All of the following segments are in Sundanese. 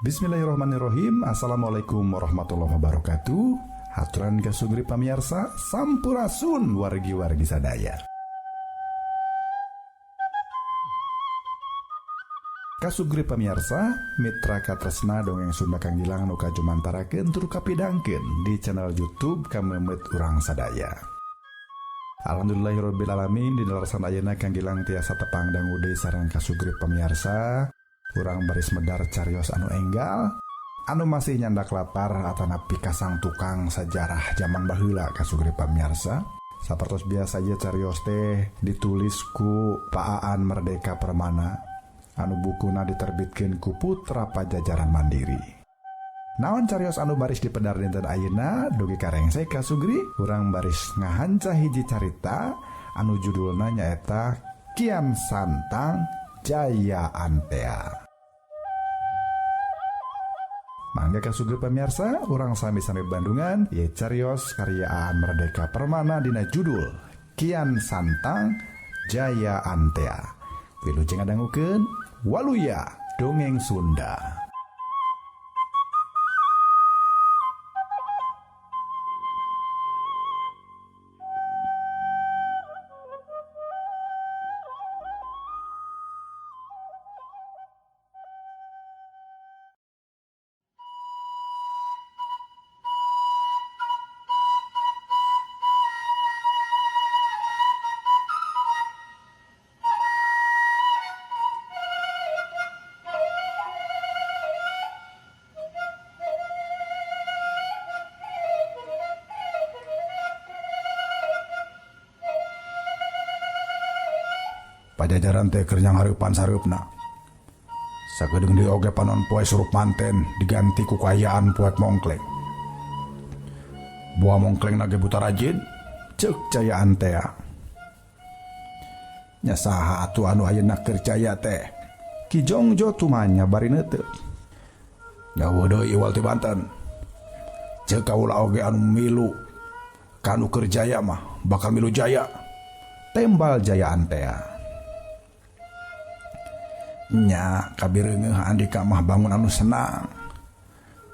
Bismillahirrahmanirrahim. Assalamualaikum warahmatullahi wabarakatuh. Haturan kasugri pamiarsa, sampurasun wargi-wargi sadaya. Kasugri pamiarsa, mitra katresna dongeng Sunda Kang Gilang nu kajumantarakeun tur kapidangkeun di channel YouTube Kamemet Urang Sadaya. Alhamdulillahirabbil alamin, dina leresan ayeuna Kang Gilang tiasa tepang dangu deui sareng kasugri pamiarsa. Urang baris medar carios anu enggal, anu masih nyandak latar atanapi kasang tukang sajarah zaman baheula kasugri pamiarsa. Sapertos biasa ieu carios teh ditulis ku Pak Aan Merdeka Permana, anu bukuna diterbitkeun ku Putra Pajajaran Mandiri. Naon carios anu baris dipedar dinten ayeuna dugi ka rengse kasugri, urang baris ngahanca hiji carita anu judulna nyaeta Kian Santang Jaya Antea. Mangga kasugri pemirsa, urang sami-sami Bandungan, ye carios karya Aan Merdeka Permana dina judul Kian Santang Jaya Antea. Wilujeng ngadangukeun Waluya Dongeng Sunda. Pajajaran teh keur nyanghareupan sareupna. Sakedeung deui oge panon poe surup manten diganti ku kaayaan poek mongkleng. Buah mongkleng na ge buta rajin, ceuk Jaya Antea. Nya saha atuh anu ayeuna keur jaya teh? Ki Jongjo tumanya bari neuteup. Nyawa deui iwal ti Banten. Ceuk kaula oge anu milu kanu keur jaya mah bakal milu jaya. Tembal Jaya Antea. Nya kabireungeuh andika mah bangun anu senang.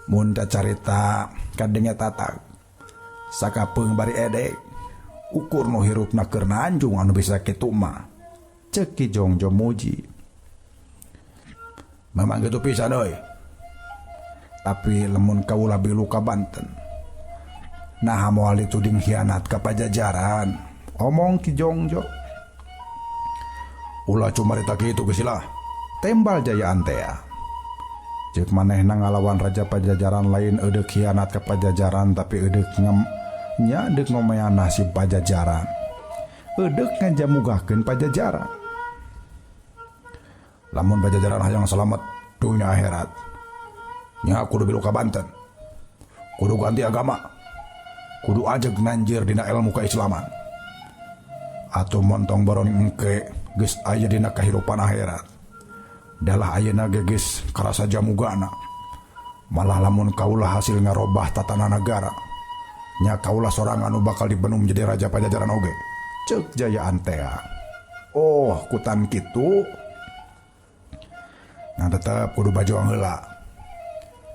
Mun carita kadenge tatag sakapeung bari edek ukur nu hirupna keur nanjung anu bisa kitu mah. Ceuk Ki Jongjo muji. Memang kitu pisan euy. Tapi lamun kaula bilu ka Banten, naha moal dituding hianat ka Pajajaran, omong Ki Jongjo. Ulah cumarita kitu geus lah. Tembal Jaya Antea. Ceuk manehna ngalawan Raja Pajajaran lain eudeuh khianat ka Pajajaran, tapi eudeuh nya deuk ngomean nasib Pajajaran. Eudeuh ngajamugahkeun Pajajaran. Lamun Pajajaran hayang selamat dunya akhirat, nya kudu bilu ka Banten. Kudu ganti agama. Kudu ajeg nanjir dina ilmu keislaman. Atuh montong baron engke geus aya dina kahirupan akhirat. Dalah ayeuna ge geus karasa jamugana. Malah lamun kaula hasil ngarobah tatanan nagara, nya kaula sorangan anu bakal dibenum jadi raja Pajajaran oge. Ceuk Jaya Antea. Oh, kutan kitu. Nah tetep kudu bajuang heula.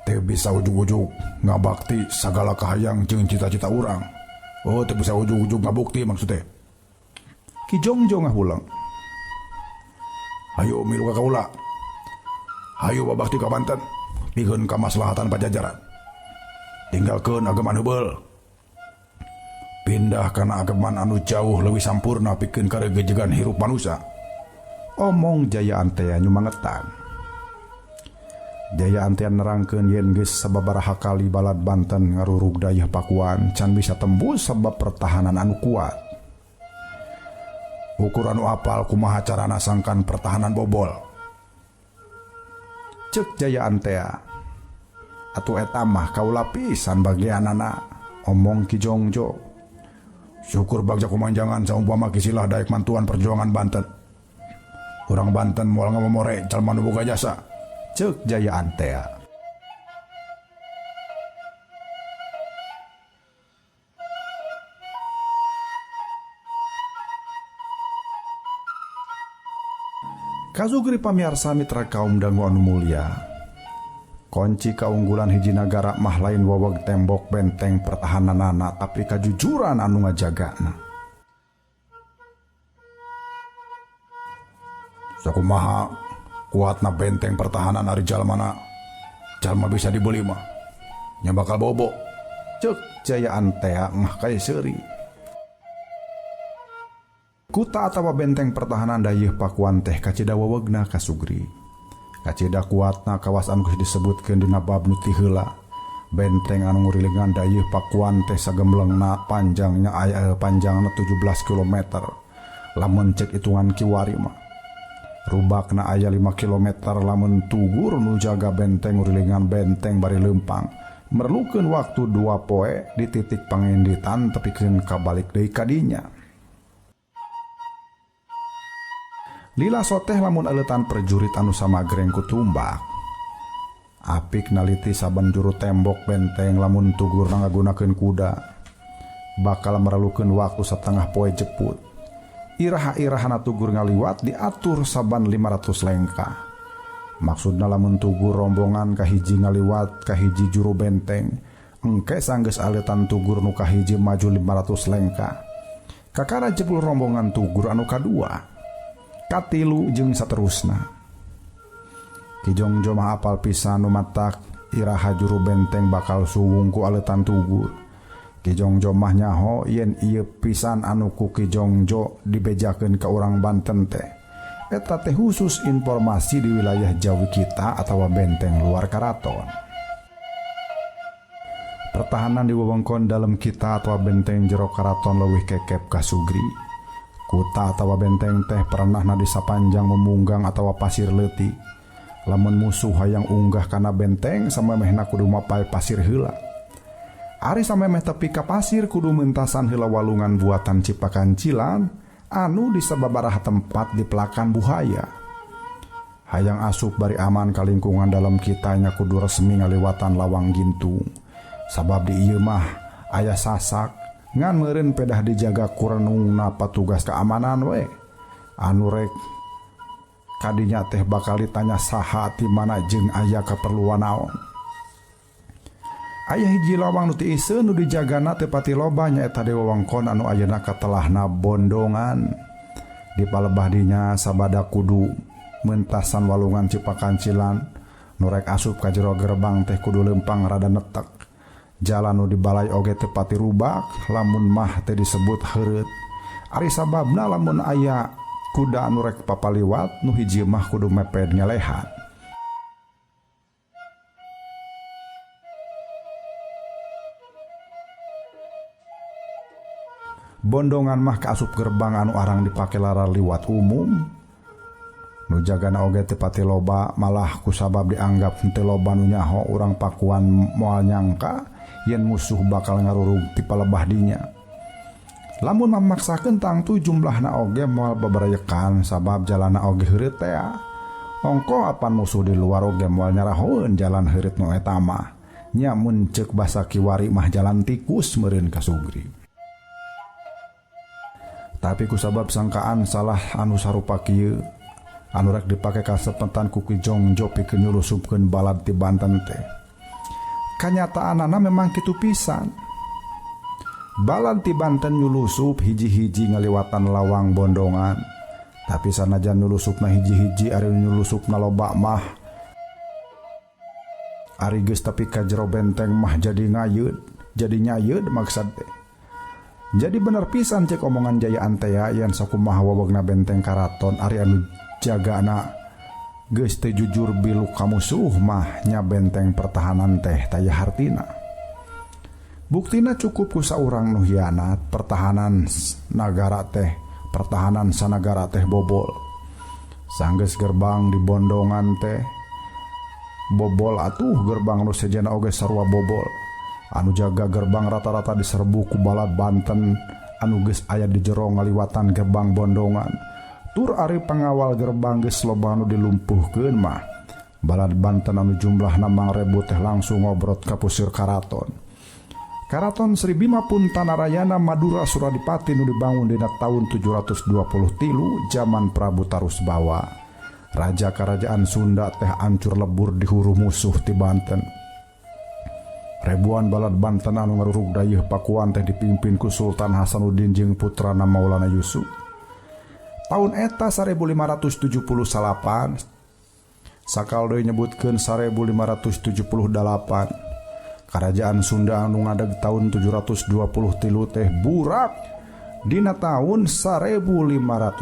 Teu bisa ujug-ujug ngabakti sagala kahayang jeung cita-cita urang. Oh, teu bisa ujug-ujug ngabukti maksudnya. Ki Jongjo ngahuleng. Hayu milu ka kaula. Hayu babakti ka Banten, pikeun kamaslahatan Pajajaran. Tinggalkeun ageman heubeul. Pindah kana ageman anu jauh leuwih sampurna pikeun karegejegan hirup manusia. Omong Jaya Antea nyumangetan. Jaya Antea nerangkeun yen geus sababaraha kali balad Banten ngarurug dayeuh Pakuan can bisa tembus sabab pertahanan anu kuat. Ukur anu apal kumaha carana sangkan pertahanan bobol. Ceuk Jaya Antea. Atuh eta mah kaula pisan bagianana, omong Ki Jongjo. Syukur bagja kumanjangan saumpama kisilah daek mantuan perjuangan Banten. Urang Banten moal ngamomore jalma nu boga jasa. Ceuk Jaya Antea. Kasugri pamiarsa mitra kaum dangu anu mulya. Kunci kaunggulan hiji nagara mah lain weweg tembok benteng pertahananana tapi kajujuran anu ngajagana. Sakumaha kuatna benteng pertahanan ari jalmana, jalma bisa dibeli mah nya bakal bobo. Cek jayaan tea mah kaya seuri. Kuta atawa benteng pertahanan dayeuh Pakuan teh kacida wewegna kasugri. Kacida kuatna kawas anu geus disebutkeun dina bab nu ti heula. Benteng anu ngurilingan dayeuh Pakuan teh sagemblengna panjangnya aya panjangna 17 km. Lamun cek hitungan kiwari mah rubakna aya 5 km lamun tugur nu jaga benteng ngurilingan benteng bari leumpang. Merlukeun waktu 2 poe di titik panginditan tepikeun kabalik deui ka dinya. Lila soteh lamun eleutan prajurit anu samagreng ku tumbak. Apik naliti saban juru tembok benteng lamun tugur ngagunakeun kuda. Bakal merlukeun waktu setengah poe jeput. Iraha-irahana tugur ngaliwat diatur saban 500 lengkah. Maksudna lamun tugur rombongan kahiji ngaliwat kahiji juru benteng, engke sanggeus aleutan tugur nu kahiji maju 500 lengkah. Kakara jebul rombongan tugur anu kadua, katilu jeung saterusna. Ki Jongjo mah apal pisan nu matak iraha juru benteng bakal suwung ku aleutan tugur. Ki Jongjo mah nyaho yen ieu pisan anu ku Ki Jongjo dibejakeun ka urang Banten teh. Eta teh khusus informasi di wilayah Jawi kita atawa benteng luar karaton. Pertahanan di wewengkon dalem kita atawa benteng jero karaton leuwih kekep kasugri. Kuta atawa benteng teh pernahna di sapanjang memunggang atawa pasir leutik. Lamun musuh hayang unggah kana benteng samemehna kudu mapay pasir heula. Ari samemeh tepi ka pasir kudu mentasan heula walungan buatan Cipakancilan anu di sababaraha tempat dipelakan buhaya. Hayang asup bari aman ka lingkungan dalam kitanya kudu resmi ngaliwatan lawang gintung. Sabab di ieu mah aya sasak ngan meureun pedah dijaga ku renungna patugas keamanan we. Anu rek kadinya teh bakal ditanya saha ti mana jeung aya kaperluan naon. Aya hiji lawang nu tiiseun nu dijagana teh pati loba nyaeta dewa wewengkon anu ayeuna katelahna Bondongan. Di palebah dinya sabada kudu mentasan walungan Cipakancilan nu rek asup ka jero gerbang teh kudu leumpang rada netek. Jalan nu dibalai oge teu pati rubak lamun mah teh disebut heureut. Ari sababna lamun aya kuda anu rek papaliwat nu hiji mah kudu meped ngelehan. Bondongan mah kaasup gerbang anu arang dipake lara liwat umum. Nu jagana oge teu pati loba malah kusabab dianggap henteu loba nu nyaho urang Pakuan moal nyangka yen musuh bakal ngarurug ti palebah dinya. Lamun mamaksakeun tangtu jumlahna oge moal babarayekan sabab jalana oge heureut tea. Ongko apan musuh di luar oge moal nyarahoeun jalan heureut nu eta mah. Nya mun ceuk basa kiwari mah jalan tikus meureun kasugri. Tapi kusabab sangkaan salah anu sarupa kieu anu rek dipake kasepetan ku Ki Jongjo pikeun nyulusupkeun balad ti Banten teh. Kanyataanana memang kitu pisan. Balad ti Banten nyulusup hiji-hiji ngaliwatan lawang Bondongan. Tapi sanajan nyulusupna hiji-hiji ari nyulusupna loba mah ari geus tepi ka jero benteng mah jadi ngayeud, jadi nyayeud maksad teh. Jadi bener pisan cek omongan Jayaan tea yen sakumaha wewegna benteng karaton ari anu jagana geus teu jujur bilu ka musuh mah nya benteng pertahanan teh taya hartina. Buktina cukup ku saurang nu hianat pertahanan nagara teh, pertahanan sanagara teh bobol. Sanggeus gerbang di Bondongan teh bobol atuh gerbang nu sejenna oge sarua bobol. Anu jaga gerbang rata-rata diserbu ku balad Banten anu geus aya di jero ngaliwatan gerbang Bondongan. Tur ari pengawal gerbang geus loba anu dilumpuhkeun mah. Balad Banten anu jumlahna mangrebu teh langsung ngobrot ka pusir karaton. Karaton Sri Bima pun Tanarayana Madura Suradipati nu dibangun dina tahun 723 zaman Prabu Tarusbawa. Raja Kerajaan Sunda teh ancur lebur dihuru musuh ti Banten. Ribuan balad Banten anu ngarurug dayeuh Pakuan teh dipimpin ku Sultan Hasanuddin jeung putrana Maulana Yusuf. Tahun eta 1579 sakal deui nyebutkeun 1578 Kerajaan Sunda anu ngadeg tahun 723 teh burak dina tahun 1578.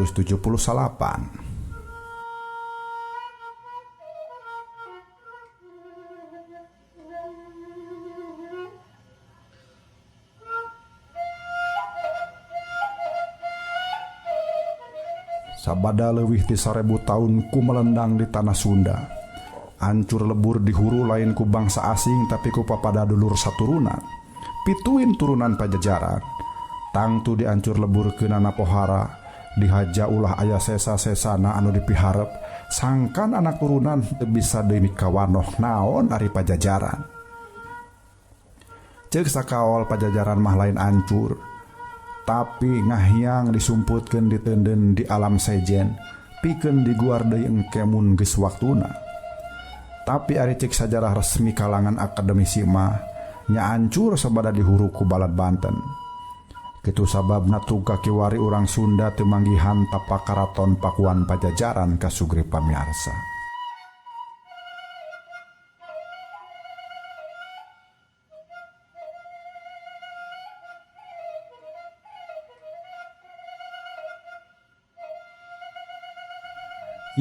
Sabada leuwih ti 1000 tahun ku melendang di tanah Sunda. Ancur lebur dihuru lain ku bangsa asing tapi ku papada dulur saturunan. Pituin turunan Pajajaran. Tangtu diancur lebur keunana pohara, dihaja ulah aya sesa-sesana anu dipiharep, sangkan anak turunan teu bisa deui mikawanoh naon ari Pajajaran. Ceuk sakaol Pajajaran mah lain ancur, tapi ngahyang disumputkeun ditenden di alam sejen, pikeun diguar deui engke mun geus waktuna. Tapi ari cek sajarah resmi kalangan akademisi mah nya ancur sabada dihuru ku balad Banten. Kitu sababna tugka kiwari urang Sunda teu manggihan tapak karaton Pakuan Pajajaran kasugri pamiarsa.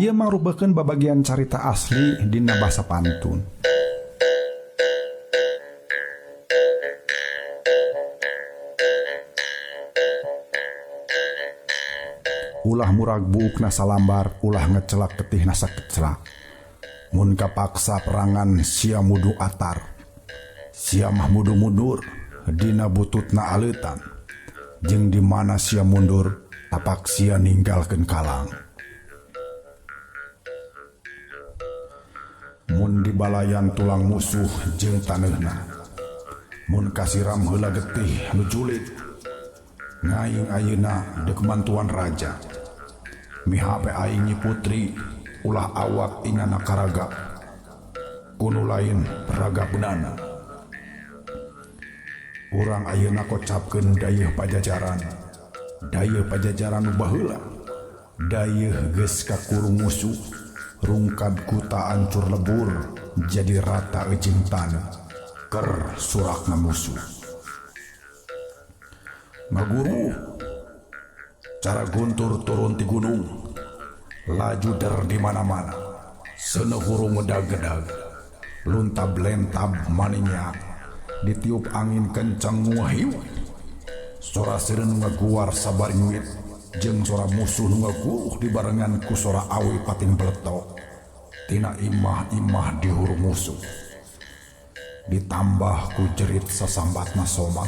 Ieu mangrupakeun babagian carita asli dina basa pantun. Ulah murag buukna salambar, ulah ngecelak getihna sakecelak. Mun kapaksa perangan sia mudu atar, sia mah mudu mundur, dina bututna aleutan. Jeung di mana sia mundur, tapak sia ninggalkeun kalang. Mun dibalayan tulang musuh jeung taneuhna, mun kasiram heula getih nu julit, ngaing ayeuna deuk mantuan raja. Mihape aing nyi putri ulah awak ingana karaga, kunu lain raga benana. Urang ayeuna kocapkeun dayeuh Pajajaran, dayeuh Pajajaran nu baheula, dayeuh geus kakurung musuh. Rungkad kuta ancur lebur jadi rata ejing tanah ker surakna musuh. Ngaguru cara guntur turun ti gunung, laju der di mana-mana, seuneuh hurung ngedag-gedag, luntab lentab maninya, ditiup angin kencang nguahiu, sora seureun ngaguar sabar nyuit, jeung sora musuh nu ngaguruh dibarengan ku sora awi pating beletok tina imah-imah dihuru musuh. Ditambah ku jerit sasambatna somat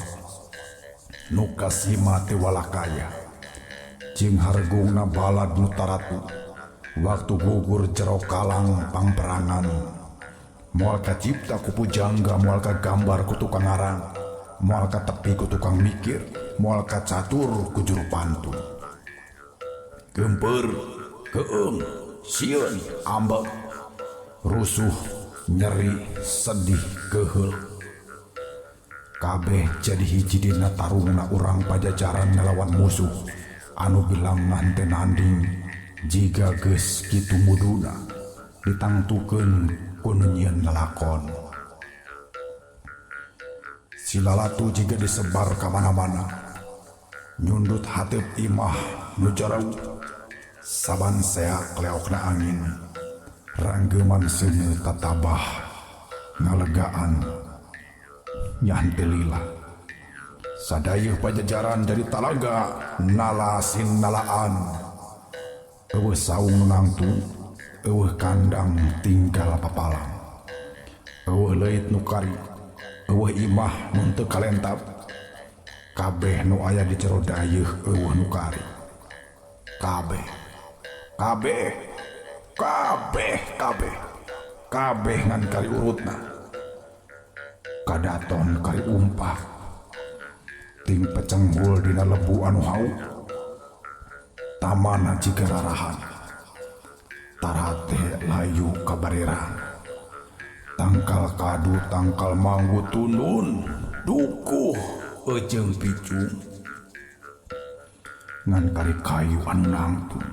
nu kasima teh walakaya, jeung hargungna balad nu taratu waktu gugur jero kalang pangperangan. Moal kacipta ku pujangga, moal kagambar ku tukang ngarang, moal katepi ku tukang mikir, moal kacatur ku juru pantun. Gemper, keung, sieun, ambek, rusuh, nyeri, sedih, keheul. Kabeh jadi hiji dina tarungna urang Pajajaran ngalawan musuh anu bilangan teu nanding jiga geus kitu muduna ditangtukeun ku nu nyieun lalakon. Silalatu jiga disebar ka mana-mana, nyundut hateup imah nu jarau. Saban seak leokna angin, ranggeman seuneu tatabah ngalegaan nyan teu lila. Sadayeuh Pajajaran jadi talaga nalasin nalaan, eueuh saung nu nangtu, eueuh kandang tinggal papalang, eueuh leuit nu kari, eueuh imah nu teu kalentap. Kabeh nu aya di jero dayeuh eueuh nu kari. Kabeh, kabeh, kabeh, kabeh, kabeh ngan kari urutna, kadaton kari umpah, ting pecenggul dina lebu anu hau, tamana jiga rarahan. Tarate layu kabareran. Tangkal kadu tangkal manggu tundun dukuh ejeng picung. Ngan kari kayu anu nangtung.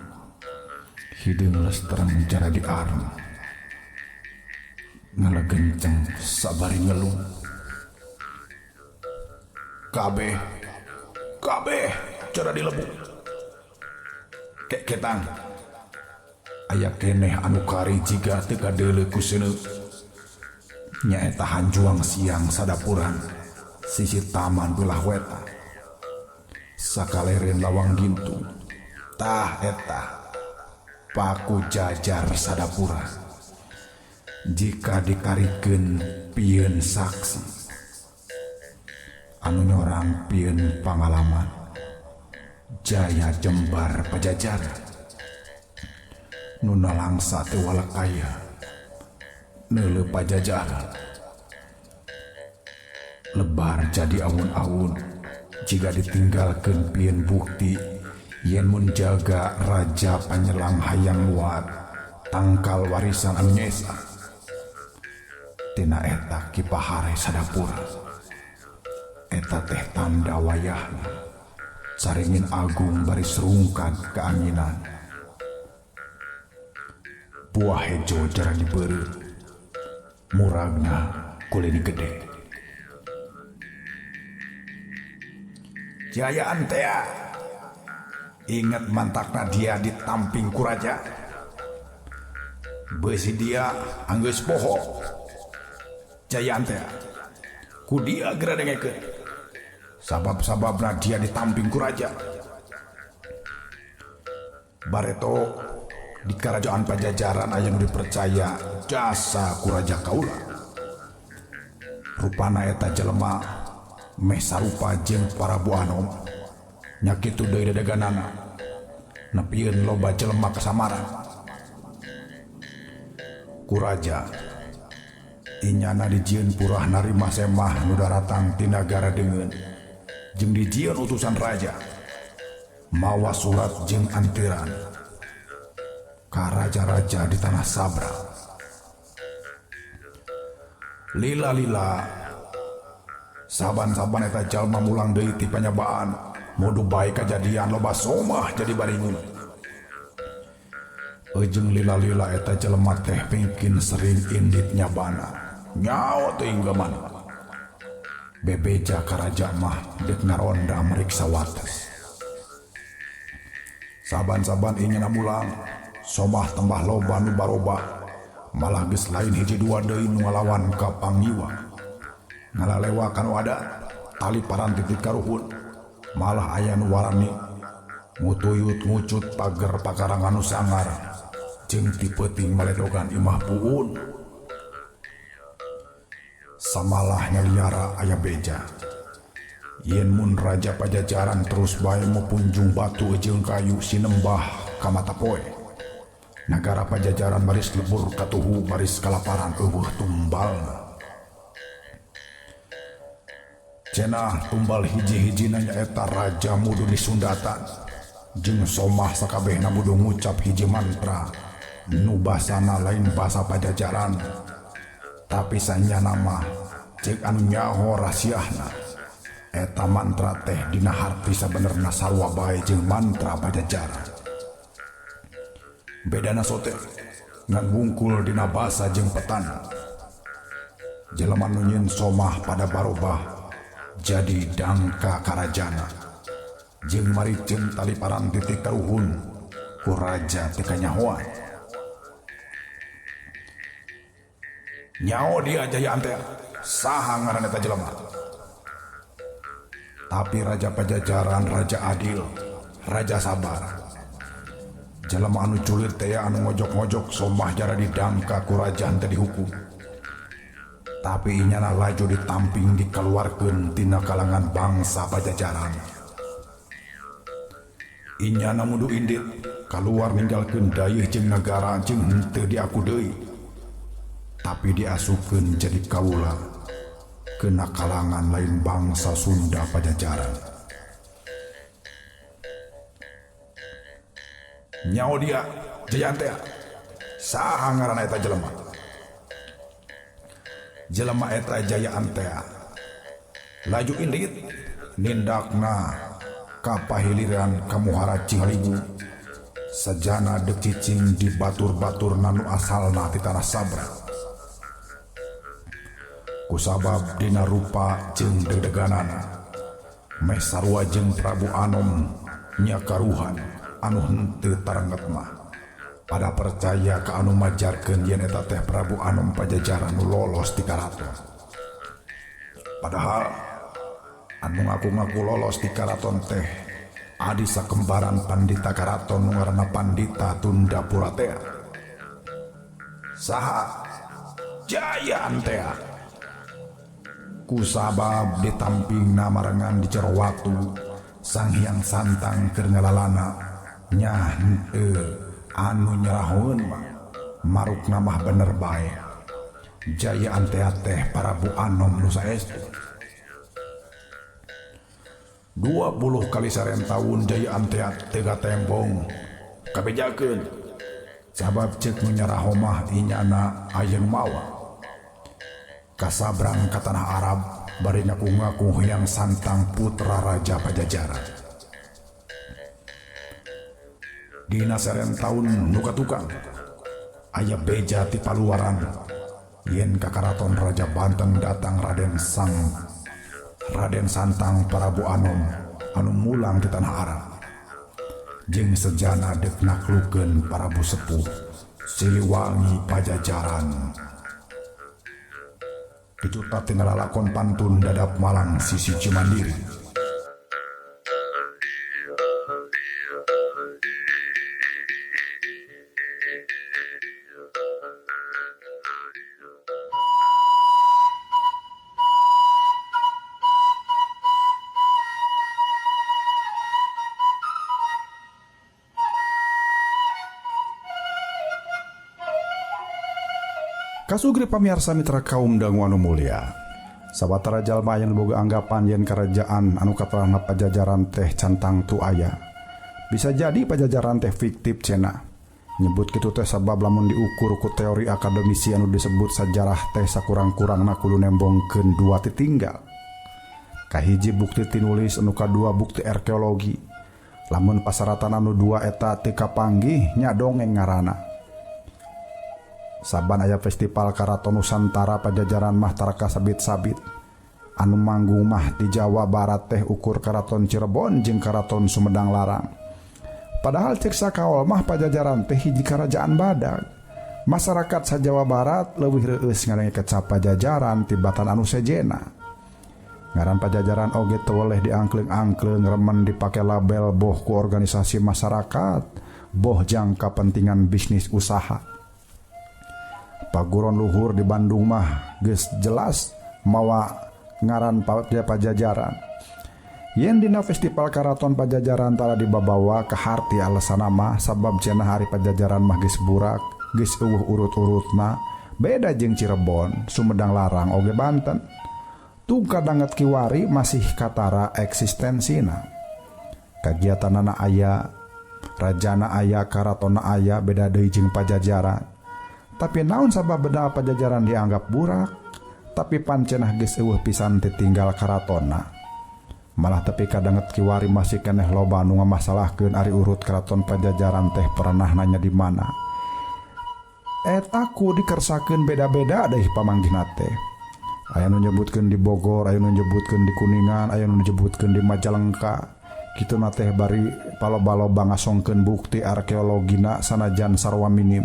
Hideung lestreng jara di arung. Ngalegenceng sabari ngelung. Kabeh kabeh cara dilebu. Keketang aya keneh anu kari jiga teu kadeuleu ku seuneu. Nyaeta hanjuang siang sadapuran sisi taman belah wetan. Sakaleren lawang gintung. Tah eta paku jajar sadapuran. Jika dikarikeun pieun saksi anu nyorang pieun pangalaman jaya jembar pajajaran nu nalangsa teu walakaya neuleu pajajaran lebar jadi awun-awun jika ditinggalkeun pieun bukti yen mun jaga raja panyelang hayang luar tangkal warisan anu nyesa tina eta Ki Pahare sadapura eta teh tanda wayahna Caringin Agung baris rungkad keanginan. Buah hejo jara dibeureum, muragna kulini gede. Jayaan tea inget mantakna dia ditamping ku raja. Beusi dia anggeus poho. Jayaan tea ku dia geura dengekeun. Sabab-sababna dia ditamping ku raja. Bareto di kerajaan Pajajaran aya nu dipercaya jasa ku raja kaula. Rupana eta jelema meh sarupa jeung Prabu Anom. Nya kitu deui dedeganana. Nepieun loba jelema kasamaran. Ku raja inyana dijieun purah narima semah nu daratang ti nagara deungeun. Jeung dijieun utusan raja mawa surat jeung antiran ka raja-raja di tanah Sabra. Lila-lila saban-saban eta jalma mulang deui ti panyabaan modu bae kajadian loba somah jadi baringun. Ejeng lila-lila eta jelema teh mungkin sering indit nyabana nyawa teuing mana. Bebeja karaja mah deuk ngaronda meriksa wates. Saban-saban ingin mulang somah tambah loba nu baroba malah geus lain hiji dua deui nu ngalawan ka pangiwa. Ngalalewa kanu ada tali paranti ti karuhun malah aya nu warani mutuyut ngucut pager pakarangan nu sangar jeung ti peuting maledogan imah puun. Samalah nyaliara aya beja yen mun raja Pajajaran terus bae mupunjung batu jeung kayu sinembah ka mata poe. Nagara Pajajaran baris lebur katuhu baris kalaparan eueuh tumbalna. Cenah tumbal hiji-hijina nyaeta raja mudu disundatan jeung somah sakabehna mudu ngucap hiji mantra nu basana lain basa Pajajaran. Tapi sanyana mah cek anu nyaho rahasiahna eta mantra teh dina harti sabenerna sarua bae jeung mantra Pajajaran. Bedana sote ngan wungkul dina basa jeung petana. Jelema nu nyieun somah pada barobah jadi dangka karajana jeung mariceun tali paranti ti karuhun ku raja teu kanyahoan. Nyao dia jayaan teh saha ngaran eta jelema. Tapi raja Pajajaran raja adil, raja sabar. Jelema anu culir teh anu ngojok-ngojok somah jara didangka ku raja henteu dihukum. Tapi inyana laju ditamping dikeluarkeun tina kalangan bangsa Pajajaran. Inyana mudu indit kaluar ninggalkeun dayeuh jeung nagara jeung henteu diaku deui. Tapi diasupkeun jadi kaula kena kalangan lain bangsa Sunda Pajajaran. Nyao dia jayaan teh Saha ngaranna eta jelema? Jelema eta Jaya Antea. Laju indit nindakna ka pahiliran ka Muhara Cihaliwu. Sajana deuk cicing di batur-batur nanu asalna ti tanah Sabra. Kusabab dina rupa jeung deg-deganana meh sarua jeung Prabu Anom nyakaruhan anu henteu tarenget mah. Pada percaya ka anu majarkeun yen eta teh Prabu Anom Pajajaran nu lolos ti karaton. Padahal anu ngaku-ngaku lolos ti karaton teh adi sakembaran pandita karaton nu ngaranna Pandita Tunda Puratea. Saha? Jaya Antea. Kusabab ditampingna marengan di jero watu Sang Hyang Santang keur ngalalana nya henteu anu nyeraheun mah marukna mah bener bae. Jaya Antea teh Prabu Anom nu saestu. 20 kali saren taun Jaya Antea teu gatembong kabejakeun sabab ceuk nu nyaraho mah inyana aya nu mawa. Kasabrang ka tanah Arab bari ngaku-ngaku Hyang Santang putra Raja Pajajaran. Dina saren taun nu katukang aya beja ti paluaran yen ka karaton Raja Banten datang Raden Santang Prabu Anom anu mulang di tanah Arab. Jeung sejana deuk naklukeun Prabu Sepuh Siliwangi Pajajaran. Dicuta tina lalakon pantun Dadap Malang sisi Cimandiri. Kasugri pamiarsa mitra kaum dangu anu mulia. Sawatara jalma aya nu boga anggapan yen karajaan anu katalahna Pajajaran teh cantang tu aya. Bisa jadi Pajajaran teh fiktif cenah. Nyebut kitu teh sabab lamun diukur ku teori akademisi anu disebut sajarah teh sakurang-kurangna kudu nembongkeun dua titinggal. Kahiji bukti tinulis, anu kadua bukti arkeologi. Lamun pasaratan anu dua eta teu kapanggih nya dongeng ngaranna. Saban aya festival Karaton Nusantara Pajajaran mah taraka sabit-sabit. Anu manggung mah di Jawa Barat teh ukur Karaton Cirebon jeung Karaton Sumedang Larang. Padahal cek sakaol mah Pajajaran teh hiji karajaan badag. Masyarakat sa Jawa Barat leuwih reueus ngadenge kecap Pajajaran tibatan anu sejena. Ngaran Pajajaran oge teu weleh diangkleung-angkleung remen dipake label boh ku organisasi masyarakat, boh jang kapentingan bisnis usaha. Paguron luhur di Bandung mah geus jelas mawa ngaran Pajajaran. Yen dina festival Karaton Pajajaran tara dibabawa kaharti alasanna mah sabab cenah hari Pajajaran mah geus burak, geus eueuh urut-urutna, beda jeung Cirebon, Sumedang Larang oge Banten. Tung kadanget kiwari masih katara eksistensina. Kagiatanana aya, rajana aya, karatonna aya, beda deui jeung Pajajaran. Tapi naon sabab beda Pajajaran dianggap burak, tapi pancenah geus eueuh pisan titinggal karatonna. Malah tepi kadanget kiwari masih keneh loba anu ngamasalahkeun ari urut karaton Pajajaran teh pernah nanya di mana. Eta ku dikersakeun beda-beda deui pamanggihna teh. Aya nu nyebutkeun di Bogor, aya nu nyebutkeun di Kuningan, aya nu nyebutkeun di Majalengka. Kituna teh bari paloba-loba ngasongkeun bukti arkeologina sanajan sarua minim.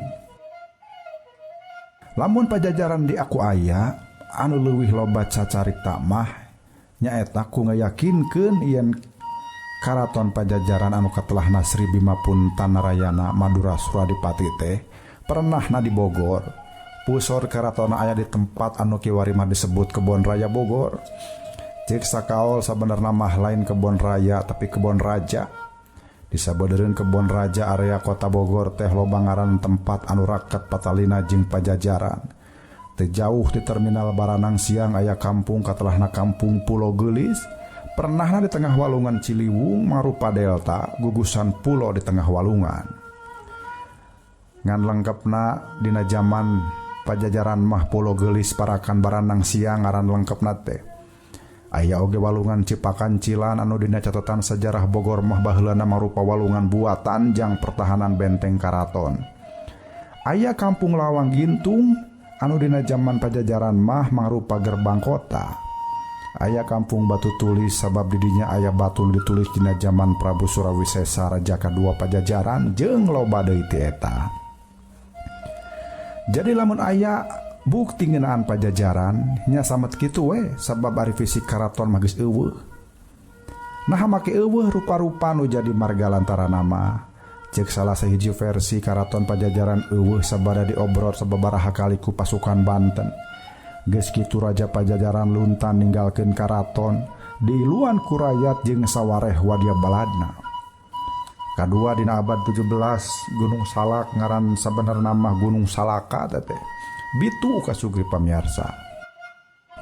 Lamun Pajajaran di aku aya anu leuwih loba cacarita mah nyaeta ku ngayakinkeun yen Karaton Pajajaran anu katelahna Sri Bima Punta Narayana Madura Suradipati teh pernahna di Bogor. Pusor karatona aya di tempat anu kiwari mah disebut Kebon Raya Bogor. Cek sakaol sabenerna mah lain Kebon Raya tapi Kebon Raja. Disabeudeurkeun Kebon Raja area kota Bogor teh loba ngaran tempat anu raket patalina jeung Pajajaran. Teu jauh di terminal Baranang Siang aya kampung katelahna Kampung Pulo Geulis. Pernahna di tengah walungan Ciliwung marupa delta gugusan pulo di tengah walungan. Ngan lengkapna dina jaman Pajajaran mah Pulo Geulis Parakan Baranang Siang ngaran lengkapna teh. Aya oge walungan Cipakancilan anu dina catatan sejarah Bogor mah baheulana mangrupa walungan buatan jang pertahanan benteng karaton. Aya Kampung Lawang Gintung anu dina jaman Pajajaran mah mangrupa gerbang kota. Aya Kampung Batu Tulis sabab didinya aya batu nu ditulis dina jaman Prabu Surawisesa Raja kadua Pajajaran jeung loba deui ti eta. Jadi lamun aya bukti ngeunaan Pajajaran nya samet kitu we sabab ari fisik karaton mah geus eueuh. Naha make eueuh rupa-rupa nu jadi marga lantaran nama. Ceuk salah sahiji versi karaton Pajajaran eueuh sabada diobrot sababaraha kali ku pasukan Banten. Geus kitu Raja Pajajaran luntan ninggalkeun karaton diiluan ku rayat jeung sawareh wadia baladna. Kadua dina abad 17 Gunung Salak ngaran sabenerna mah Gunung Salaka teh bitu kasugri pamiarsa.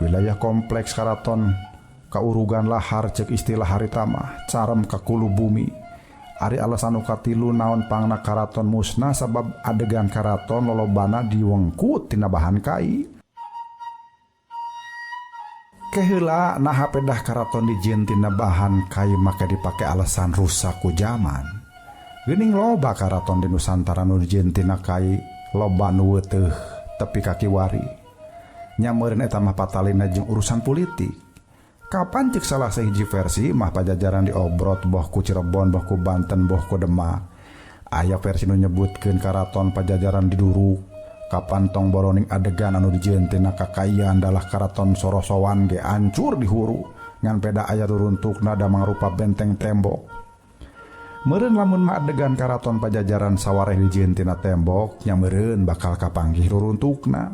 Wilayah kompleks karaton kaurugan lahar ceuk istilah harita mah carem ka kulu bumi. Ari alasan nu katilu naon pangna karaton musnah sabab adegan karaton lolobana diwengkut tina bahan kai. Keheula naha pedah karaton dijieun tina bahan kai make dipake alasan rusak ku jaman. Geuning loba karaton di Nusantara nu dijieun tina kai loba nu weuteuh tepi ka kiwari. Nya meureun eta mah patalina jeung urusan politik. Kapan ceuk salah sahiji versi mah Pajajaran diobrot boh ku Cirebon boh ku Banten boh ku Demak. Aya versi nu nyebutkeun karaton Pajajaran diduruk. Kapan tong boroning adegan anu dijieun tina kakaian dalah karaton Sorosowan ge ancur dihuru ngan peda aya ruruntukna da mangrupa benteng tembok. Meureun lamun mah adegan karaton Pajajaran sawareh dijieun tina tembok nya meureun bakal kapanggih ruruntukna.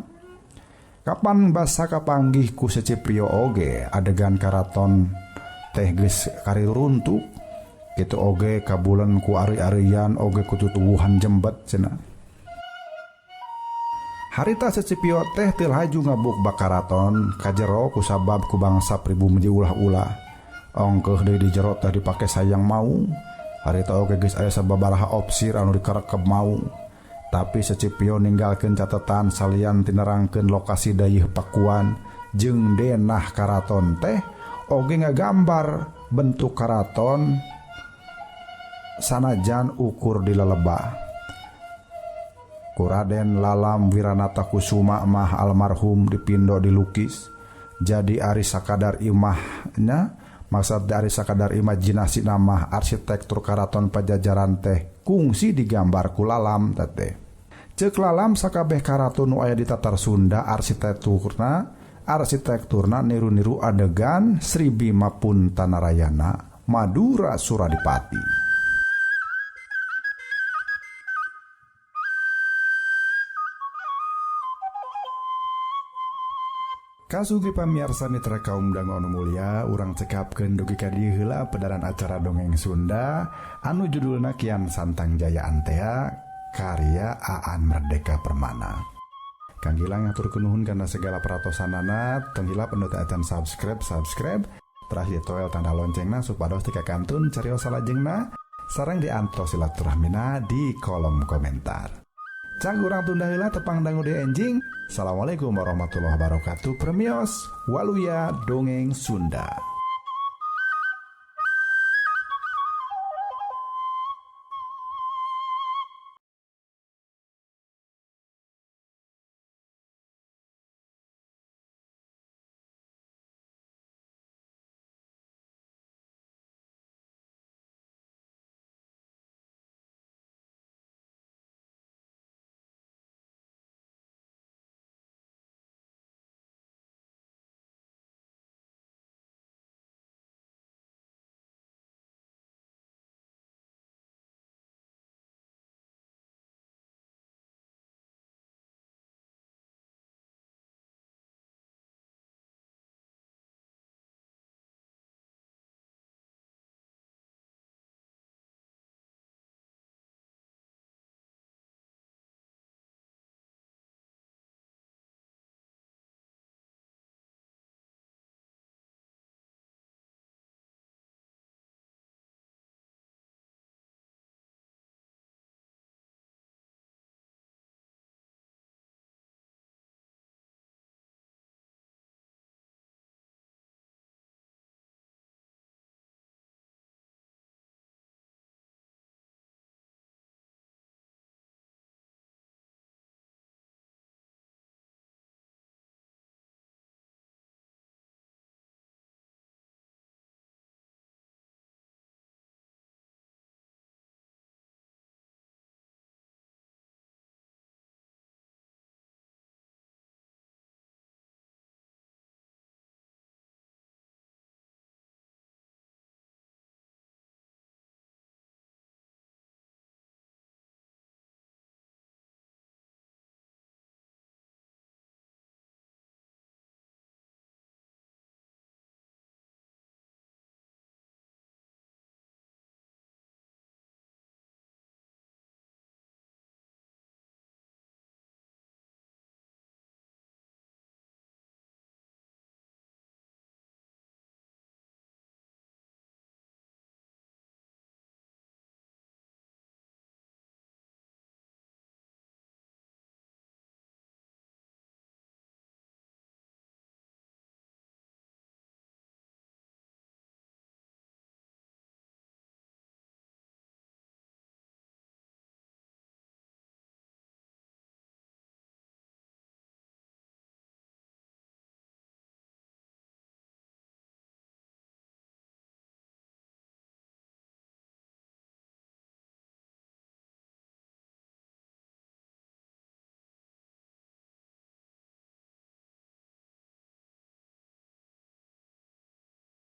Kapan basa kapanggih ku Secipio oge adegan karaton teh geus kariruntuk kitu oge kabulen ku ari-arian oge ku tutuwuhan jembet cenah. Harita Secipio teh teu laju ngabuk karaton kajero kusabab ku bangsa pribumi diulah-ulah. Ongkeuh deui di jero teh dipake sayang maung. Harita oge geus aya sababaraha opsir anu dikarekeb maung. Tapi Secipio ninggalkeun catatan salian tinerangkeun lokasi dayeuh Pakuan jeung denah karaton teh oge ngagambar bentuk karaton sanajan ukur di lelebah. Ku Raden Lalam Wiranata Kusuma mah almarhum dipindo dilukis. Jadi ari sakadar imahnya maksud dari sakadar imajinasi nama arsitektur karaton Pajajaran teh kungsi digambar ku Lalam teh. Ceuk Lalam sakabeh karaton nu aya di Tatar Sunda arsitekturna niru-niru adegan Sri Bima Puntanarayana Madura Suradipati. Kasugri pamiarsa mitra kaum dangu anu mulia, urang cekapkeun dugi ka dieu heula pedaran acara dongeng Sunda anu judulna Kian Santang Jaya Antea karya Aan Merdeka Permana. Kang Gilang ngaturkeun nuhun kana segala peratosanana, tong hilap anu teu acan subscribe, terakhir toel tanda loncengna supados teu kakantun carios salajengna sareng diantos silaturahmina di kolom komentar. Cang urang tunda heula tepang dangu deui enjing. Assalamualaikum warahmatullahi wabarakatuh. Premios Waluya Dongeng Sunda.